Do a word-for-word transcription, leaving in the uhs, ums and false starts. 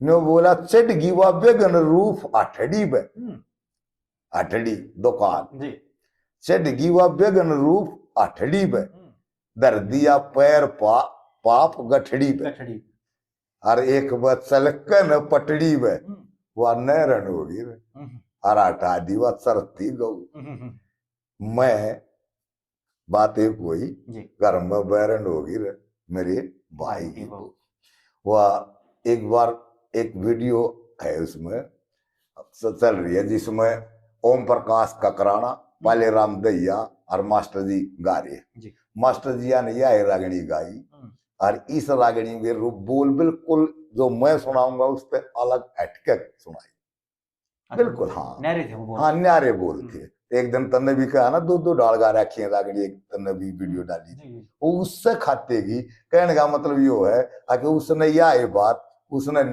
न्यो बोला, चढ़गी वा बेगन रूप आठड़ी बे। हम्म, आठड़ी दुकान। जी। चढ़गी वा बेगन रूप आठड़ी बे। हम्म, धर दिया पैर पा, पाप गठड़ी बे। गठड़ी। और एक बे चलकन पटड़ी बे। हम्म, वा नैरन होगी रे। हम्म, और हटा दी वा चरती गऊ। हम्म, हम्म, मैं बात एक हुई, जी। घर में बैरन होगी रे मेरे भाई भाई की की बहू। वा एक बार एक वीडियो है उसमें च-, चल रही है, जिसमें ओम प्रकाश ककराना, पाले राम दहिया और मास्टर जी गा रहे हैं। जी। मास्टर जी ने यह रागनी गाई हम्म, और इस रागनी के रूप बोल बिल्कुल जो मैं सुनाऊंगा उससे अलग हटके सुनाई। अच्छा, बिल्कुल, हाँ। न्यारे थे वो बोल। हाँ, न्यारे बोल थे। एक दिन तन्ने भी कहा ना, दो दो डाल गा रखी है रागनी, एक तन्ने भी वीडियो डाली। जी, जी। वो उससे खाते की कहने का मतलब यो है कि उसने या ये बात उसने